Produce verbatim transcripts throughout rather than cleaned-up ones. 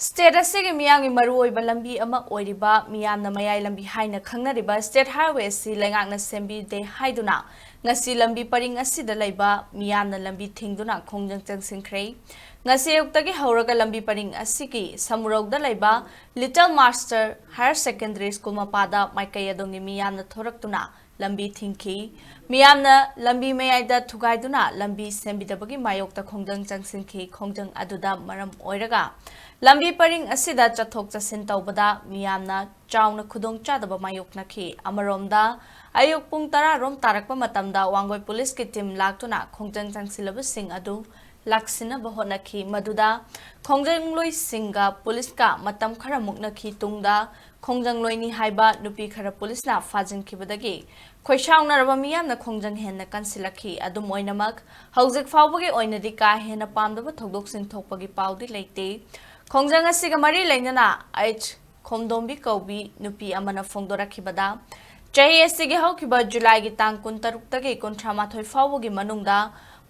State ꯑꯁꯤꯒꯤ ꯃꯤꯌꯥꯝꯒꯤ ꯃꯔꯨꯑꯣꯏꯕ ꯂꯝꯕꯤ ꯑꯃ ꯑꯣꯏꯔꯤꯕ, ꯃꯤꯌꯥꯝꯅ ꯃꯌꯥꯏ ꯂꯝꯕꯤ ꯍꯥꯏꯅ ꯈꯪꯅꯔꯤꯕ ꯁ꯭ꯇꯦꯠ ꯍꯥꯏꯋꯦ ꯑꯁꯤ ꯂꯩꯉꯥꯛꯅ ꯁꯦꯝꯕꯤꯗꯦ ꯍꯥꯏꯗꯨꯅ ꯉꯁꯤ ꯂꯝꯕꯤ ꯄꯔꯤꯡ ꯑꯁꯤꯗ ꯂꯩꯕ ꯃꯤꯌꯥꯝꯅ ꯂꯝꯕꯤ ꯊꯤꯡꯗꯨꯅ ꯈꯣꯡꯖꯪ ꯆꯪꯁꯤꯟꯈ꯭ꯔꯦ꯫ ꯉꯁꯤ ꯑꯌꯨꯛꯇꯒꯤ ꯍꯧꯔꯒ ꯂꯝꯕꯤ ꯄꯔꯤꯡ ꯑꯁꯤꯒꯤ ꯁꯃꯨꯔꯧꯗ ꯂꯩꯕ little master higher secondary school ꯃꯄꯥꯗ ꯃꯥꯏꯀꯩ ꯑꯗꯣꯝꯒꯤ ꯃꯤꯌꯥꯝꯅ ꯊꯣꯔꯛꯇꯨꯅ ꯂꯝꯕꯤ ꯊꯤꯡꯈꯤ꯫ ꯃꯤꯌꯥꯝꯅ ꯂꯝꯕꯤ ꯃꯌꯥꯏꯗ ꯊꯨꯒꯥꯏꯗꯨꯅ ꯂꯝꯕꯤ ꯁꯦꯝꯕꯤꯗꯕꯒꯤ ꯃꯥꯌꯣꯛꯇ ꯈꯣꯡꯖꯪ ꯆꯪꯁꯤꯟꯈꯤ꯫ ꯈꯣꯡꯖꯪ ꯑꯗꯨꯗ ꯃꯔꯝ ꯑꯣꯏꯔꯒ ꯂꯝꯕꯤ ꯄꯔꯤꯡ ꯑꯁꯤꯗ ꯆꯠꯊꯣꯛ ꯆꯠꯁꯤꯟ ꯇꯧꯕꯗ ꯃꯤꯌꯥꯝꯅ ꯆꯥꯎꯅ ꯈꯨꯗꯣꯡꯆꯥꯗꯕ ꯃꯥꯌꯣꯛꯅꯈꯤ꯫ ꯑꯃꯔꯣꯝꯗ, ꯑꯌꯨꯛ ꯄꯨꯡ ꯇꯔꯥ ꯔꯣꯝ ꯇꯥꯔꯛꯄ ꯃꯇꯝꯗ ꯋꯥꯡꯒꯣꯏ ꯄꯨꯂꯤꯁꯀꯤ ꯇꯤꯝ ꯂꯥꯛꯇꯨꯅ ꯈꯣꯡꯖꯪ ꯆꯪꯁꯤꯜꯂꯕꯁꯤꯡ ꯑꯗꯨ ꯂꯥꯛꯁꯤꯟꯅꯕ ꯍꯣꯠꯅꯈꯤ꯫ ꯃꯗꯨꯗ ꯈꯣꯡꯖꯪꯂꯣꯏꯁꯤꯡꯒ ꯄꯨꯂꯤꯁꯀ ꯃꯇꯝ ꯈꯔ ꯃꯨꯛꯅꯈꯤ꯫ ꯇꯨꯡꯗ ꯈꯣꯡꯖꯪꯂꯣꯏꯅꯤ ꯍꯥꯏꯕ ꯅꯨꯄꯤ ꯈꯔ ꯄꯨꯂꯤꯁꯅ ꯐꯥꯖꯤꯟꯈꯤꯕꯗꯒꯤ ꯈꯣꯏꯁꯥꯎꯅꯔꯕ ꯃꯤꯌꯥꯝꯅ ꯈꯣꯡꯖꯪ ꯍꯦꯟꯅ ꯀꯟꯁꯤꯜꯂꯛꯈꯤ꯫ ꯑꯗꯨꯝ ꯑꯣꯏꯅꯃꯛ, ꯍꯧꯖꯤꯛ ꯐꯥꯎꯕꯒꯤ ꯑꯣꯏꯅꯗꯤ ꯀꯥ ꯍꯦꯟꯅ ꯄꯥꯝꯗꯕ ꯊꯧꯗꯣꯛꯁꯤꯡ ꯊꯣꯛꯄꯒꯤ ꯄꯥꯎꯗꯤ ꯂꯩꯇꯦ꯫ ꯈꯣꯡꯖꯪ ꯑꯁꯤꯒ ꯃꯔꯤ ꯂꯩꯅꯅ ꯑꯩꯆ ꯈꯣꯝꯗꯣꯝꯕꯤ ꯀꯧꯕꯤ ꯅꯨꯄꯤ ꯑꯃꯅ ꯐꯣꯡꯗꯣꯔꯛꯈꯤꯕꯗ, ꯆꯍꯤ ꯑꯁꯤꯒꯤ ꯍꯧꯈꯤꯕ ꯖꯨꯂꯥꯏꯒꯤ ꯇꯥꯡ ꯀꯨꯟꯇꯔꯨꯛꯇꯒꯤ ꯀꯨꯟꯊ꯭ꯔꯥ ꯃꯥꯊꯣꯏ ꯐꯥꯎꯕꯒꯤ ꯃꯅꯨꯡꯗ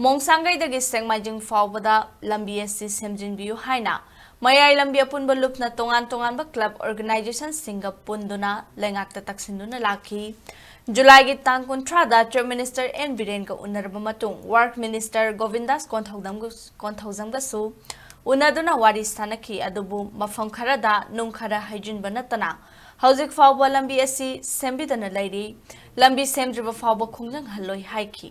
ꯃꯣꯡꯁꯥꯡꯒꯩꯗꯒꯤ ꯁꯦꯛꯃꯥꯏꯖꯤꯡ ꯐꯥꯎꯕꯗ ꯂꯝꯕꯤ ꯑꯁꯤ ꯁꯦꯝꯖꯤꯟꯕꯤꯌꯨ ꯍꯥꯏꯅ ꯃꯌꯥꯏ ꯂꯝꯕꯤ ꯑꯄꯨꯟꯕ ꯂꯨꯞꯅ ꯇꯣꯉꯥꯟ ꯇꯣꯉꯥꯟꯕ ꯀ꯭ꯂꯕ ꯑꯣꯔꯒꯅꯥꯏꯖꯦꯁꯟꯁꯤꯡꯒ ꯄꯨꯟꯗꯨꯅ ꯂꯩꯉꯥꯛꯇ ꯇꯛꯁꯤꯟꯗꯨꯅ ꯂꯥꯛꯈꯤ꯫ ꯖꯨꯂꯥꯏꯒꯤ ꯇꯥꯡ ꯀꯨꯟꯊ꯭ꯔꯥꯗ ꯆꯤꯐ ꯃꯤꯅꯤꯁꯇꯔ ꯑꯦꯟ ꯕꯤꯔꯦꯟꯒ ꯎꯅꯔꯕ ꯃꯇꯨꯡ ꯋꯥꯔꯛ ꯃꯤꯅꯤꯁꯇꯔ ꯒꯣꯕꯤꯟꯗꯥꯁ ꯀꯣꯟꯊꯧꯖꯝꯒ-, ꯀꯣꯟꯊꯧꯖꯝꯒꯁꯨ ꯎꯅꯗꯨꯅ ꯋꯥꯔꯤ ꯁꯥꯅꯈꯤ꯫ ꯑꯗꯨꯕꯨ ꯃꯐꯝ ꯈꯔꯗ ꯅꯨꯡ ꯈꯔ ꯍꯩꯖꯤꯟꯕ ꯅꯠꯇꯅ ꯍꯧꯖꯤꯛ ꯐꯥꯎꯕ ꯂꯝꯕꯤ ꯑꯁꯤ ꯁꯦꯝꯕꯤꯗꯅ ꯂꯩꯔꯤ꯫ ꯂꯝꯕꯤ ꯁꯦꯝꯗ꯭ꯔꯤꯕ ꯐꯥꯎꯕ ꯈꯣꯡꯖꯪ ꯍꯜꯂꯣꯏ ꯍꯥꯏꯈꯤ꯫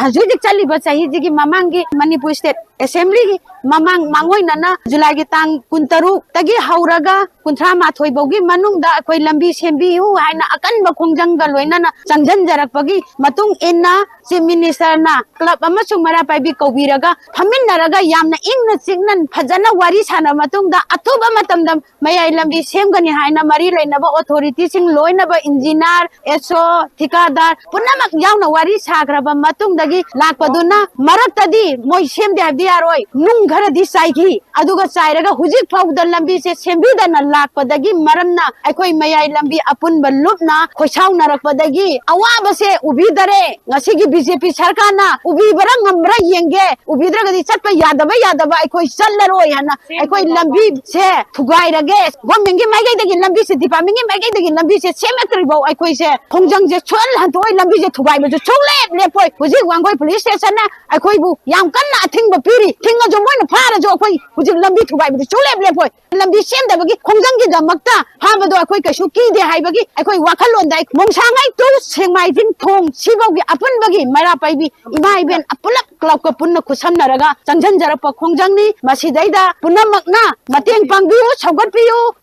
ꯍꯧꯖꯤꯛ ꯍꯧꯖꯤꯛ ꯆꯠꯂꯤꯕ ꯆꯍꯤꯁꯤꯒꯤ ꯃꯃꯥꯡꯒꯤ ꯃꯅꯤꯄꯨꯔ ꯁ꯭ꯇꯦꯠ ꯑꯦꯁꯦꯝꯕ꯭ꯂꯤꯒꯤ ꯃꯃꯥꯡ ꯃꯥꯡꯑꯣꯏꯅꯅ ꯖꯨꯂꯥꯏꯒꯤ ꯇꯥꯡ ꯀꯨꯟꯇꯔꯨꯛꯇꯒꯤ ꯍꯧꯔꯒ ꯀꯨꯟꯊ꯭ꯔꯥ ꯃꯥꯊꯣꯏ ꯐꯥꯎꯒꯤ ꯃꯅꯨꯡꯗ ꯑꯩꯈꯣꯏ ꯂꯝꯕꯤ ꯁꯦꯝꯕꯤꯌꯨ ꯍꯥꯏꯅ ꯑꯀꯟꯕ ꯈꯣꯡꯖꯪꯒ ꯂꯣꯏꯅꯅ ꯆꯪꯁꯤꯟꯖꯔꯛꯄꯒꯤ ꯃꯇꯨꯡ ꯏꯟꯅ ꯆꯤꯐ ꯃꯤꯅꯤꯁꯇꯔꯅ ꯀ꯭ꯂꯕ ꯑꯃꯁꯨꯡ ꯃꯩꯔꯥ ꯄꯥꯏꯕꯤ ꯀꯧꯕꯤꯔꯒ ꯐꯝꯃꯤꯟꯅꯔꯒ ꯌꯥꯝꯅ ꯏꯪꯅ ꯆꯤꯛꯅ ꯐꯖꯅ ꯋꯥꯔꯤ ꯁꯥꯟꯅꯕ ꯃꯇꯨꯡꯗ ꯑꯊꯨꯕ ꯃꯇꯝꯗ ꯃꯌꯥꯏ ꯂꯝꯕꯤ ꯁꯦꯝꯒꯅꯤ ꯍꯥꯏꯅ ꯃꯔꯤ ꯂꯩꯅꯕ ꯑꯣꯊꯣꯔꯤꯇꯤꯁꯤꯡ ꯂꯣꯏꯅꯕ ꯏꯟꯖꯤꯅꯤꯌꯥꯔ, ꯑꯦꯁꯑꯣ, ꯊꯤꯀꯥꯗꯥꯔ ꯄꯨꯝꯅꯃꯛ ꯌꯥꯎꯅ ꯋꯥꯔꯤ ꯁꯥꯈ꯭ꯔꯕ ꯃꯇꯨꯡꯗꯒꯤ ꯂꯥꯛꯄꯗꯨꯅ ꯃꯔꯛꯇꯗꯤ ꯃꯣꯏ ꯁꯦꯝꯗꯦ ꯍꯥꯏꯕꯗꯤ ꯌꯥꯔꯣꯏ, ꯅꯨꯡ ꯈꯔꯗꯤ ꯆꯥꯏꯈꯤ꯫ ꯑꯗꯨꯒ ꯆꯥꯏꯔꯒ ꯍꯧꯖꯤꯛ ꯐꯥꯎꯕꯗ ꯂꯝꯕꯤꯁꯦ ꯁꯦꯝꯕꯤꯗꯅ ꯂꯥꯛꯄꯗꯒꯤ ꯃꯔꯝꯅ ꯑꯩꯈꯣꯏ ꯃꯌꯥꯏ ꯂꯝꯕꯤ ꯑꯄꯨꯟꯕ ꯂꯨꯞꯅ ꯈꯣꯏꯁꯥꯎꯅꯔꯛꯄꯗꯒꯤ ꯑꯋꯥꯕꯁꯦ ꯎꯕꯤꯗꯔꯦ꯫ ꯉꯁꯤꯒꯤ ꯕꯤ ꯖꯦ ꯄꯤ ꯁꯔꯀꯥꯔꯅ ꯎꯕꯤꯕ꯭ꯔꯥ ꯉꯝꯕ꯭ꯔꯥ ꯌꯦꯡꯒꯦ, ꯎꯕꯤꯗ꯭ꯔꯒꯗꯤ ꯆꯠꯄ ꯌꯥꯗꯕ ꯌꯥꯗꯕ ꯑꯩꯈꯣꯏ ꯆꯠꯂꯔꯣꯏ ꯍꯥꯏꯅ ꯑꯩꯈꯣꯏ ꯂꯝꯕꯤꯁꯦ ꯊꯨꯒꯥꯏꯔꯒꯦ꯫ ꯒꯣꯔꯃꯦꯟꯒꯤ ꯃꯥꯏꯀꯩꯗꯒꯤ ꯂꯝꯕꯤꯁꯦ, ꯗꯤꯄꯥꯔꯠꯃꯦꯟꯒꯤ ꯃꯥꯏꯀꯩꯗꯗꯒꯤ ꯂꯝꯕꯤꯁꯦ ꯁꯦꯝꯃꯛꯇ꯭ꯔꯤꯐꯥꯎ ꯑꯩꯈꯣꯏꯁꯦ ꯈꯣꯡꯖꯪꯁꯦ ꯁꯨꯍꯜ ꯍꯟꯊꯣꯛꯑꯣꯏ, ꯂꯝꯕꯤꯁꯦ ꯊꯨꯒꯥꯏꯕꯁꯨ ꯁꯨꯡꯂꯦꯞ ꯂꯦꯞꯄꯣꯏ꯫ ꯍꯧꯖꯤꯛ ꯋꯥꯡꯒꯣꯏ ꯄꯨꯂꯤꯁ ꯁ꯭ꯇꯦꯁꯟꯅ ꯑꯩꯈꯣꯏꯕꯨ ꯌꯥꯝ ꯀꯟꯅ ꯑꯊꯤꯡꯕ ꯄꯤꯔꯤ꯫ ꯊꯤꯡꯉꯁꯨ ꯃꯣꯏꯅ ꯐꯥꯔꯁꯨ ꯑꯩꯈꯣꯏ ꯍꯧꯖꯤꯛ ꯂꯝꯕꯤ ꯊꯨꯒꯥꯏꯕꯗꯤ ꯁꯨꯡꯂꯦꯞ ꯂꯦꯞꯄꯣꯏ꯫ ꯂꯝꯕꯤ ꯁꯦꯝꯗꯕꯒꯤ ꯈꯣꯡꯖꯪꯒꯤꯗꯃꯛꯇ ꯐꯥꯕꯗꯣ ꯑꯩꯈꯣꯏ ꯀꯩꯁꯨ ꯀꯤꯗꯦ ꯍꯥꯏꯕꯒꯤ ꯑꯩꯈꯣꯏ ꯋꯥꯈꯜꯂꯣꯟꯗ ꯑꯩ ꯃꯣꯡꯁꯥꯡꯉꯩ to ꯁꯦꯡꯃꯥꯏꯖꯤꯡ ꯊꯣꯡ ꯁꯤꯐꯥꯎꯒꯤ ꯑꯄꯨꯟꯕꯒꯤ ꯃꯩꯔꯥ ꯄꯥꯏꯕꯤ ꯏꯃꯥ ꯏꯕꯦꯟ ꯄꯨꯂꯞ ꯀ꯭ꯂꯕꯀ ꯄꯨꯟꯅ ꯈꯨꯠꯁꯝꯅꯔꯒ ꯆꯪꯁꯤꯟꯖꯔꯛꯄ ꯈꯣꯡꯖꯪꯅꯤ꯫ ꯃꯁꯤꯗꯩꯗ ꯄꯨꯝꯅꯃꯛꯅ ꯃꯇꯦꯡ ꯄꯥꯡꯕꯤꯌꯨ, ꯁꯧꯒꯠꯄꯤꯌꯨ꯫